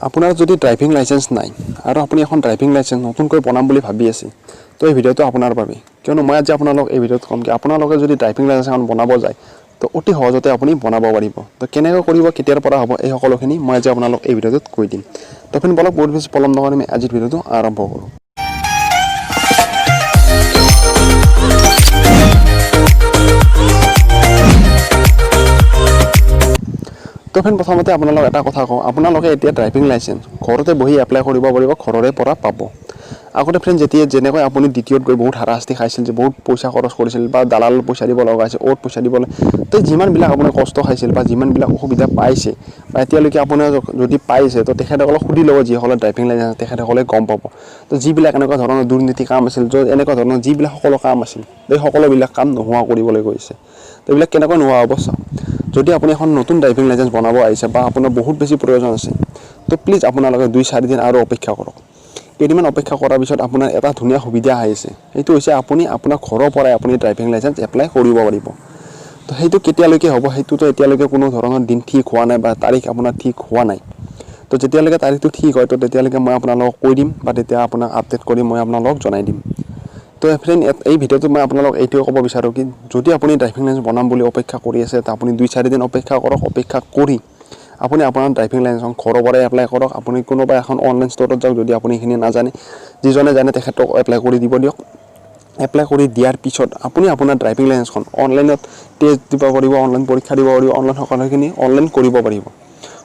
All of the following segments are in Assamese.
আপোনাৰ যদি ড্ৰাইভিং লাইচেঞ্চ নাই আৰু আপুনি এখন ড্ৰাইভিং লাইচেঞ্চ নতুনকৈ বনাম বুলি ভাবি আছে, তো এই ভিডিঅ'টো আপোনাৰ বাবে। কিয়নো মই আজি আপোনালোক এই ভিডিঅ'ত ক'ম কি আপোনালোকে যদি ড্ৰাইভিং লাইচেঞ্চ এখন বনাব যায়, তো অতি সহজতে আপুনি বনাব পাৰিব। তো কেনেকৈ কৰিব, কেতিয়াৰ পৰা হ'ব, এই সকলোখিনি মই আজি আপোনালোক এই ভিডিঅ'টোত কৈ দিম। তো ফ্ৰেণ্ড, বলক, বহুত বেছি পলম নকৰি আমি আজিৰ ভিডিঅ'টো আৰম্ভ কৰোঁ। তো ফ্ৰেণ্ড, প্ৰথমতে আপোনালোক এটা কথা কওঁ, আপোনালোকে এতিয়া ড্ৰাইভিং লাইচেঞ্চ ঘৰতে বহি এপ্লাই কৰিব পাৰিব, ঘৰৰে পৰা পাব। আগতে ফ্ৰেণ্ড, যেতিয়া যেনেকৈ আপুনি ডিটিঅ'ত গৈ বহুত হাৰাশাস্তি খাইছিল, যে বহুত পইচা খৰচ কৰিছিল বা দালাল পইচা দিব লগা হৈছে, অ'ত পইচা দিব, তো যিমানবিলাক আপুনি কষ্ট খাইছিল বা যিমানবিলাক অসুবিধা পাইছে বা এতিয়ালৈকে আপোনাৰ যদি পাইছে, তো তেখেতসকলক সুধি ল'ব, যিসকলে ড্ৰাইভিং লাইচেঞ্চ, তেখেতসকলে গম পাব। তো যিবিলাক এনেকুৱা ধৰণৰ দুৰ্নীতি কাম আছিল, য'ত এনেকুৱা ধৰণৰ যিবিলাক সকলো কাম আছিল, এই সকলোবিলাক কাম নোহোৱা কৰিবলৈ গৈছে। তো এইবিলাক কেনেকৈ নোহোৱা হ'ব চাওক। যদি আপুনি এখন নতুন ড্ৰাইভিং লাইচেঞ্চ বনাব আহিছে বা আপোনাৰ বহুত বেছি প্ৰয়োজন আছে, তো প্লিজ আপোনালোকে 2-4 দিন আৰু অপেক্ষা কৰক। কেইদিনমান অপেক্ষা কৰাৰ পিছত আপোনাৰ এটা ধুনীয়া সুবিধা আহিছে। সেইটো হৈছে আপুনি আপোনাৰ ঘৰৰ পৰাই আপুনি ড্ৰাইভিং লাইচেঞ্চ এপ্লাই কৰিব পাৰিব। তো সেইটো কেতিয়ালৈকে হ'ব, সেইটোতো এতিয়ালৈকে কোনো ধৰণৰ দিন ঠিক হোৱা নাই বা তাৰিখ আপোনাৰ ঠিক হোৱা নাই। তো যেতিয়ালৈকে তাৰিখটো ঠিক হয়, তো তেতিয়ালৈকে মই আপোনালোকক কৈ দিম বা তেতিয়া আপোনাক আপডেট কৰি মই আপোনালোকক জনাই দিম। তো ফ্ৰেণ্ড, এই ভিডিঅ'টোত মই আপোনালোক এইটোৱে ক'ব বিচাৰোঁ কি যদি আপুনি ড্ৰাইভিং লাইচেঞ্চ বনাম বুলি অপেক্ষা কৰি আছে, তো আপুনি 2-4 দিন অপেক্ষা কৰক। অপেক্ষা কৰি আপুনি আপোনাৰ ড্ৰাইভিং লাইচেঞ্চখন ঘৰৰ পৰাই এপ্লাই কৰক। আপুনি কোনোবা এখন অনলাইন ষ্ট'ৰত যাওক। যদি আপুনি এইখিনি নাজানে, যিজনে জানে তেখেতক এপ্লাই কৰি দিব দিয়ক। এপ্লাই কৰি দিয়াৰ পিছত আপুনি আপোনাৰ ড্ৰাইভিং লাইচেঞ্চখন অনলাইনত টেষ্ট দিব পাৰিব, অনলাইন পৰীক্ষা দিব পাৰিব, অনলাইন সকলোখিনি অনলাইন কৰিব পাৰিব।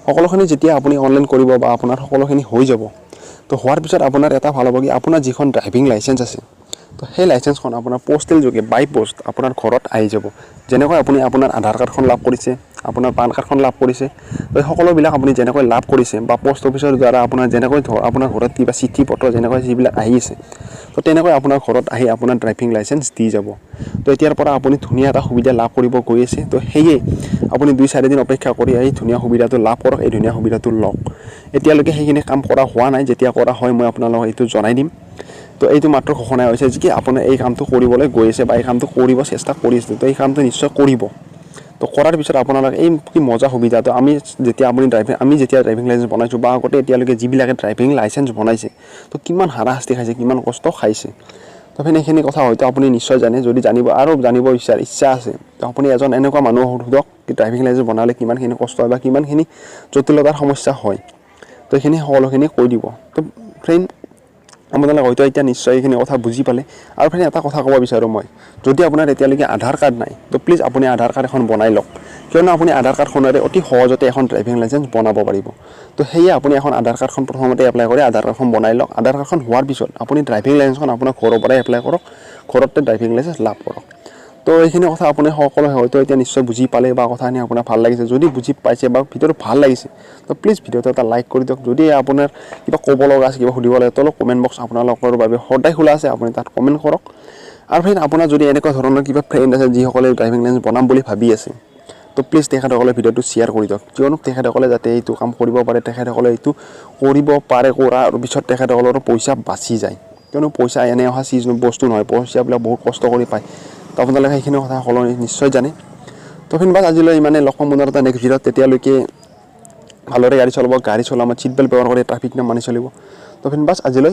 সকলোখিনি যেতিয়া আপুনি অনলাইন কৰিব বা আপোনাৰ সকলোখিনি হৈ যাব, তো হোৱাৰ পিছত আপোনাৰ এটা ভাল হ'ব কি আপোনাৰ যিখন ড্ৰাইভিং লাইচেঞ্চ আছে, তো সেই লাইচেঞ্চখন আপোনাৰ পষ্টেল যোগে, বাই পষ্ট আপোনাৰ ঘৰত আহি যাব। যেনেকৈ আপুনি আপোনাৰ আধাৰ কাৰ্ডখন লাভ কৰিছে, আপোনাৰ পান কাৰ্ডখন লাভ কৰিছে, তো এই সকলোবিলাক আপুনি যেনেকৈ লাভ কৰিছে বা পষ্ট অফিচৰ দ্বাৰা আপোনাৰ যেনেকৈ ধৰ আপোনাৰ ঘৰত কিবা চিঠি পত্ৰ যেনেকৈ যিবিলাক আহি আছে, তো তেনেকৈ আপোনাৰ ঘৰত আহি আপোনাৰ ড্ৰাইভিং লাইচেঞ্চ দি যাব। তো এতিয়াৰ পৰা আপুনি ধুনীয়া এটা সুবিধা লাভ কৰিব গৈ আছে। তো সেয়ে আপুনি 2-4 দিন অপেক্ষা কৰি এই ধুনীয়া সুবিধাটো লাভ কৰক, এই ধুনীয়া সুবিধাটো লওক। এতিয়ালৈকে সেইখিনি কাম কৰা হোৱা নাই। যেতিয়া কৰা হয়, মই আপোনালোকক এইটো জনাই দিম। তো এইটো মাত্ৰ ঘোষণা হৈছে যে কি আপোনাৰ এই কামটো কৰিবলৈ গৈ আছে বা এই কামটো কৰিব চেষ্টা কৰি আছে। তো এই কামটো নিশ্চয় কৰিব। তো কৰাৰ পিছত আপোনালোকে এই কি মজা সুবিধাটো, আমি যেতিয়া ড্ৰাইভিং লাইচেঞ্চ বনাইছোঁ বা আগতে এতিয়ালৈকে যিবিলাকে ড্ৰাইভিং লাইচেঞ্চ বনাইছে, তো কিমান হাৰাশাস্তি খাইছে, কিমান কষ্ট খাইছে, তো সেইখিনি কথা হয়তো আপুনি নিশ্চয় জানে। যদি জানিব আৰু জানিব ইচ্ছা আছে, তো আপুনি এজন এনেকুৱা মানুহ সোধক কি ড্ৰাইভিং লাইচেঞ্চ বনালে কিমানখিনি কষ্ট হয় বা কিমানখিনি জটিলতাৰ সমস্যা হয়, তো এইখিনি সকলোখিনি কৈ দিব। তো ফ্ৰেণ্ড, আপোনালোকে হয়তো এতিয়া নিশ্চয় এইখিনি কথা বুজি পালে। আৰু ফ্ৰেণ্ড, এটা কথা ক'ব বিচাৰোঁ মই, যদি আপোনাৰ এতিয়ালৈকে আধাৰ কাৰ্ড নাই, তো প্লিজ আপুনি আধাৰ কাৰ্ড এখন বনাই লওক। কিয়নো আপুনি আধাৰ কাৰ্ডখনেৰে অতি সহজতে এখন ড্ৰাইভিং লাইচেঞ্চ বনাব পাৰিব। তো সেয়ে আপুনি এখন আধাৰ কাৰ্ডখন প্ৰথমতে এপ্লাই কৰি আধাৰ কাৰ্ডখন বনাই লওক। আধাৰ কাৰ্ডখন হোৱাৰ পিছত আপুনি ড্ৰাইভিং লাইচেঞ্চখন আপোনাৰ ঘৰৰ পৰাই এপ্লাই কৰক, ঘৰতে ড্ৰাইভিং লাইচেঞ্চ লাভ কৰক। তো এইখিনি কথা আপুনি সকলোৱে হয়তো এতিয়া নিশ্চয় বুজি পালে বা কথাখিনি আপোনাৰ ভাল লাগিছে। যদি বুজি পাইছে বা ভিডিঅ'টো ভাল লাগিছে, তো প্লিজ ভিডিঅ'টো এটা লাইক কৰি দিয়ক। যদি আপোনাৰ কিবা ক'ব লগা আছে, কিবা সুধিব লাগে, তলত কমেণ্ট বক্স আপোনালোকৰ বাবে সদায় খোলা আছে, আপুনি তাত কমেণ্ট কৰক। আৰু ফ্ৰেণ্ড, আপোনাৰ যদি এনেকুৱা ধৰণৰ কিবা ফ্ৰেণ্ড আছে, যিসকলে ড্ৰাইভিং লাইচেঞ্চ বনাম বুলি ভাবি আছে, তো প্লিজ তেখেতসকলে ভিডিঅ'টো শ্বেয়াৰ কৰি দিয়ক। কিয়নো তেখেতসকলে যাতে এইটো কাম কৰিব পাৰে, তেখেতসকলে এইটো কৰিব পাৰে, কৰাৰ পিছত তেখেতসকলৰো পইচা বাচি যায়। কিয়নো পইচা এনে অহা চিজ বস্তু নহয়, পইচাবিলাক বহুত কষ্ট কৰি পায়। তো আপোনালোকে সেইখিনি কথা সকলো নিশ্চয় জানে। তো ফ্ৰেণ্ড, বাছ আজিলৈ ইমানে। লগ পাম পুনৰ এটা নেক্সট ভিডিঅ'ত। তেতিয়ালৈকে ভালদৰে গাড়ী চলাব, গাড়ী চলোৱা সময়ত চিট বেল্ট ব্যৱহাৰ কৰি ট্ৰাফিক নিয়ম মানি চলিব। তো ফ্ৰেণ্ড, বাছ আজিলৈ